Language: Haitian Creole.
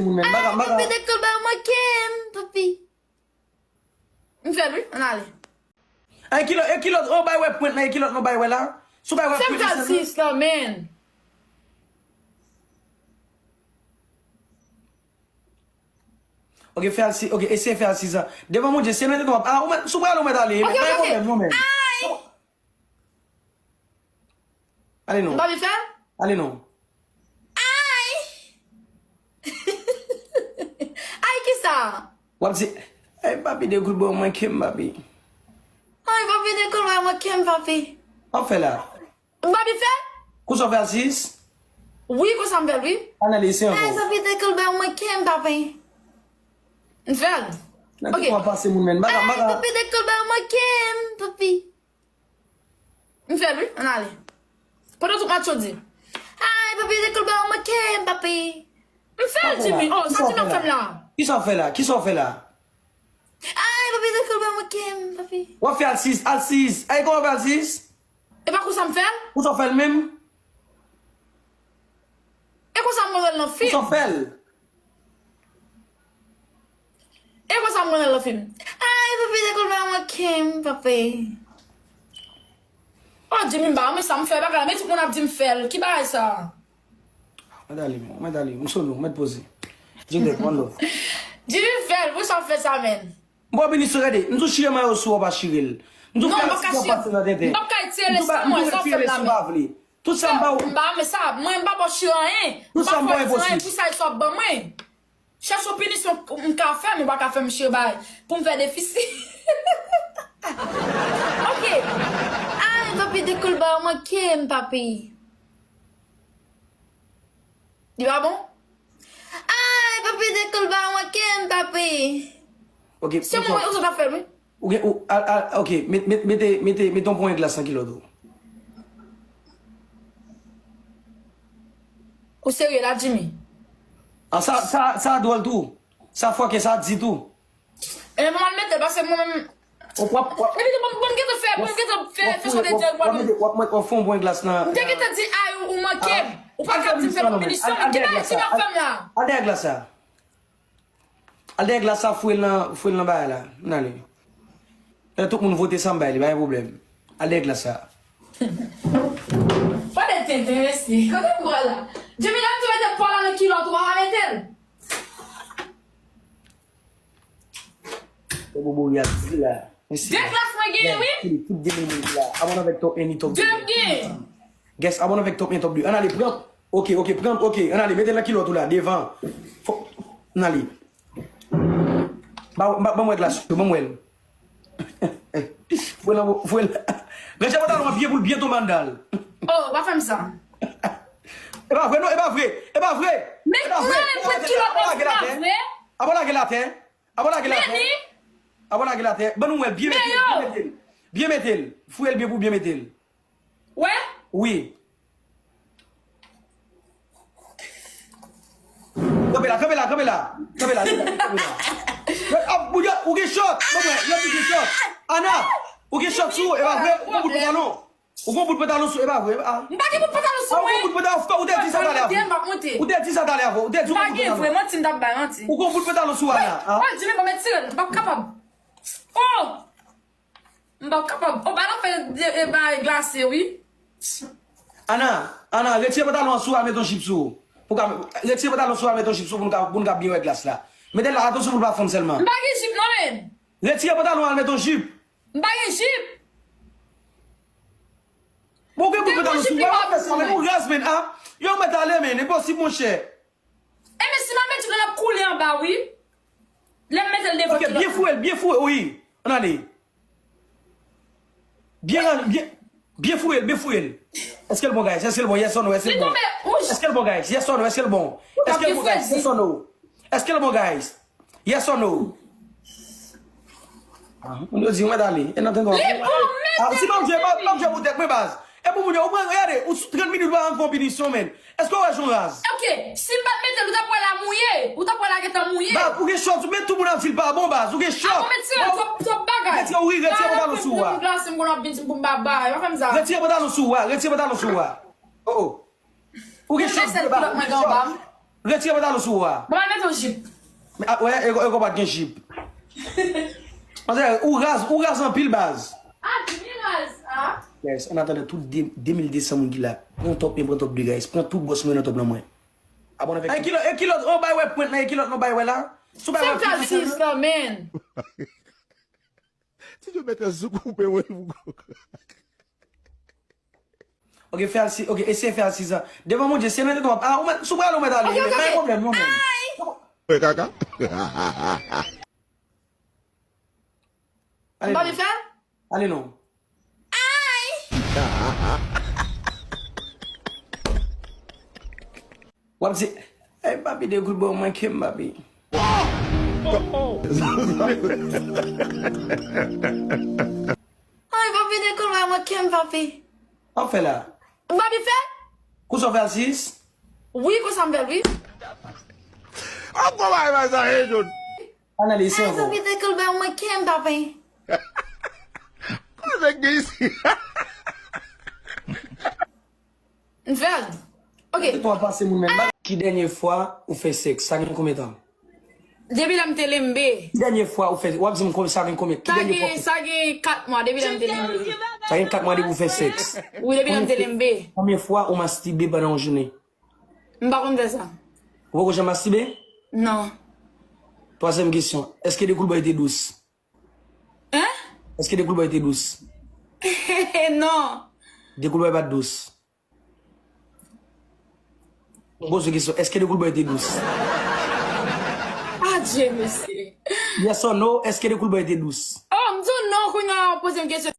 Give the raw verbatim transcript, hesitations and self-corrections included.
moun menm. Baka, baka. Papi, dekòl ba mwen kem, papi. M fè l, wi, ann ale. Ay, kilòt, e kilòt, on bay wè pwent la, e kilòt nou bay wè la. Sou bay wè pwent la. Fè m fè l sis la, man. Ok, fè al si, ok, eseye fè al sis an. Devan Bondye, se mete twòp. Ah, ou mèt, sou pral ou mèt ale, men pa gen pwoblèm, non, men. Ay! Ale non. M pa vin fè l? Ale non. Ay! Ay, kisa? W ap di, ay, papi, dekoul ba mwen kem, papi. Ay, papi, dekoul ba mwen kem, papi. W ap fè la. M pa vin fè l? Konsa w fè al sis? Wi, konsa m fè l, wi. Ann ale, eseye ankò. Ay, papi, dekoul ba mwen kem, papi. M fè l. Nan ki pwen pase moun, men. M pa ka, m pa ka. Ay, papi, dekoul ba mwen kem, papi. M fè l, wi. Ann ale. Pandan tout match yo di, ay, papi, dekoul ba mwen kem, papi. M fè l, Jimmy. Oh, sa Jimmy ap fè m la. Kisa w fè la? Kisa w fè la? Ay, papi, dekoul ba mwen kem, papi. W ap fè al sis, al sis. Ay, kòman w fè al sis? E pa konsa m fè l? Konsa w fè l menm? E konsa m wè l nan fim. Konsa w fè l? E konsa m wè l nan fim. Ay, papi, dekoul ba mwen kem, papi. Oh, Jimmy, m pa renmen sa m fè bagay la, men tout moun ap di m fè l. Ki bagay sa? Mwen ale, mwen ale, m sone w, mwen poze. Jide, one love. Jimmy fè l, pou sa w fè sa, men. M pran minis yo, gade, m tou chire mayo sou ou, pa chire l. M tou fè aksyon pase nan tenten. M p ap ka retire l, sa m wè, sa w fè m la, men. Tout sa m ba ou. M pa renmen sa, mwen m pa ba w chire anyen. Tout sa m ba w enposib. Pou sa, sa w ap ban mwen. Chèche yon pinisyon m ka fè, men w pa ka fè m chire bagay. Pou m fè defisi. Ok. Ay, papi, dekoul ba mwen kem, papi. Li pa bon? Ay, papi, dekoul ba mwen kem, papi. Ok, se mwen, ou sot ap fè l, wi. Ou gen, ou, al, al, ok, met, met, mete, mete, mete yon pwen glas nan kilòt ou. Ou serye la, Jimmy? Ah, sa, sa, sa dwòl tou. Sa fòkè, sa di tou. E mwen al mete l, paske mwen menm. W ap, w ap, w ap. Epi, bon, bon, m gentan fè, bon, m gentan fè, fè sou de dyòl, w ap mete, w ap mete, w ap fè yon bon glas nan. M te gentan di, ay, ou, ou manke m. Ou pa ka di m fè m pinisyon, men ki bagay Jimmy ap fè m la? Al dèyè glas sa. Al dèyè glas sa, fouye l nan, fouye l nan bagay la. Ann ale. Lè tout moun vote sa m bay li, pa gen pwoblèm. Al dèyè glas sa. Pa de tenten, mesye. Kote m pran la? Jimmy, lè m di mete pa w la nan kilòt ou, pa mete l. Fè bobo ri ap di la. Mesye. De glas mwen genyen, wi. Tout de moun la. Abòne avèk Top un, Top deux. De m genyen. Guys, abòne avèk Top un, Top deux. Ann ale, pran. Ok, ok, pran. Ok, ann ale, mete l nan kilòt ou la, devan. Fò, ann ale. Ba, ba, ban mwen glas yo, ban mwen l. Fwe l anwo, fwe l. Retire pantalon an byen pou l byen tonbe anndan l. Oh, pa fè m sa. E pa vre, non, e pa vre, e pa vre. Men, e pa vre. Mwen, mwen kilòt mwen, se pa vre. Abòne lage l atè. Abòne lage l atè. Abòne lage l atè. Ban nou wè l, byen mete l, byen mete l. Byen mete l. Fouye l byen pou byen mete l. Wè? Wi. Kanpe la, kanpe la, kanpe la. Kanpe la, kanpe la. Ap, ou gen, ou gen chòt. Ban mwen, yo di gen chòt. Ana, ou gen chòt sou ou, e pa vre, ou gon bout pantalon. Ou gon bout pantalon sou, e pa vre. Ah. M pa gen bout pantalon sou mwen. Ah, ou gon bout pantalon, ou te di sa talè avè. Ou te di sa talè avè. Ou te di ou gon bout pantalon. Pa gen vre, manti m t ap bay, manti. Ou gon bout pantalon sou Ana, ah. Mwen di, men bon, men tire l, m p ap kapab. Oh! M p ap kapab. O, pa nan fè de, de bagay glase, wi. Ana, Ana, retire pantalon an sou a, met yon jip sou ou. Pou ka, retire pantalon sou a, met yon jip sou pou nou ka, pou nou ka byen wè glas la. Mete l la, atansyon pou l pa fonn sèlman. M pa gen jip non, men. Retire pantalon an, met yon jip. M pa gen jip. Bon, gen bout pantalon sou ou. Wè, w ap fè sa, men ou raz, men, a. Yo, mèt ale, men, enposib, monchè. E men si m al mete l, l ap koule anba, wi. Lè m mete l devan kilòt. Ok, byen foure l, byen foure, wi. Ann ale. Byen, byen, byen foure l, byen foure l. Èske l bon, guys? Èske l bon? Yes or no? Èske l bon? Li tonbe, wouch. Èske l bon, guys? Yes or no? Èske l bon? Èske l bon, guys? Yes or no? Èske l bon, guys? Yes or no? Ah, moun yo di, mwen ale. E nan tande. Li bon, ah, mete si m ap jwe, m ap, m ap jwe pou tèt mwen, baz. E pou moun yo, ou pran, gade, ou sou trant minit, ou pa rann fè yon pinisyon, men. Èske w wè jan w raz? Ok, si m pa t mete l, ou t ap wè l a mouye. Ou t ap wè l a gentan mouye. Baz, ou gen chòt, men tout moun ap di l pa bon, baz. Ou gen chòt. Avan mete l, twòp, twòp bagay. Retire, wi, retire pantalon sou ou a. Glase m konn ap vin di m pou m pa bay. Pa fè m sa. Retire pantalon sou ou a, retire pantalon sou ou a. Oh, oh. Ou gen chòt, kilòt mwen gen anba m. Retire pantalon sou ou a. Mwen al mete yon jip. Men, ah, wè, e, e konpa t gen jip. Manzè, ou raz, ou raz anpil, baz. Ah, Jimmy raz, ah. Yes, an atandan tout de, de mil de san moun ki la. Pran top, men pran top de, guys. Pran tout bòs mwen nan top lan mwen. Abòne avèk. E kilòt, e kilòt, ou bay wè pwent lan, e kilòt nou bay wè la. Sou bay wè pwent lan. Fè m fè sis lan, man. Ti Djo mèt sou koupe, wi, pou kòk. Ok, fè al si, ok, eseye fè al si sa. Devan Bondye, se mete twòp. Ah, ou mèt, sou pral ou mèt ale. Ok, ok, ok. Pa gen pwoblèm, non, men. Ay! Fè kaka. Ale non. Fè? Ale non. Ay! W ap di, "Ey, papi, de kout bò mwen ke m, papi." Ay, papi, de kout bò mwen ke m, papi. W ap fè la. Papi fè? Konsa w fè al sis? Wi, konsa m fè l, wi. Ap gwo bagay sa, e, John. Analize ankò. Ay, papi, de kout bò mwen ke m, papi. Kote nèg gen isi? M fè l. Ok. Ki dènye fwa ou fè sèks? Sa gen konbyen tan? Depi lè m te lenbe. Ki dènye fwa ou fè, w ap di m konbyen, sa gen konbyen? Ki dènye fwa? Sa gen kat mwa depi lè m te lenbe. Sa gen kat mwa depi ou fè sèks? Wi, depi lè m te lenbe. Konbyen fwa ou mastibe pandan yon jounen? M pa konn fè sa. Ou poko janm mastibe? Non. Twazyèm kesyon. Èske dekoulbay te dous? Hein? Èske dekoulbay te dous? Non. Dekoulbay pa t dous. M poze kesyon, èske dekoulbay te dous? Adye, mesye. Yes or no, èske dekoulbay te dous? Oh, m di w non, kounye a w poze m kesyon.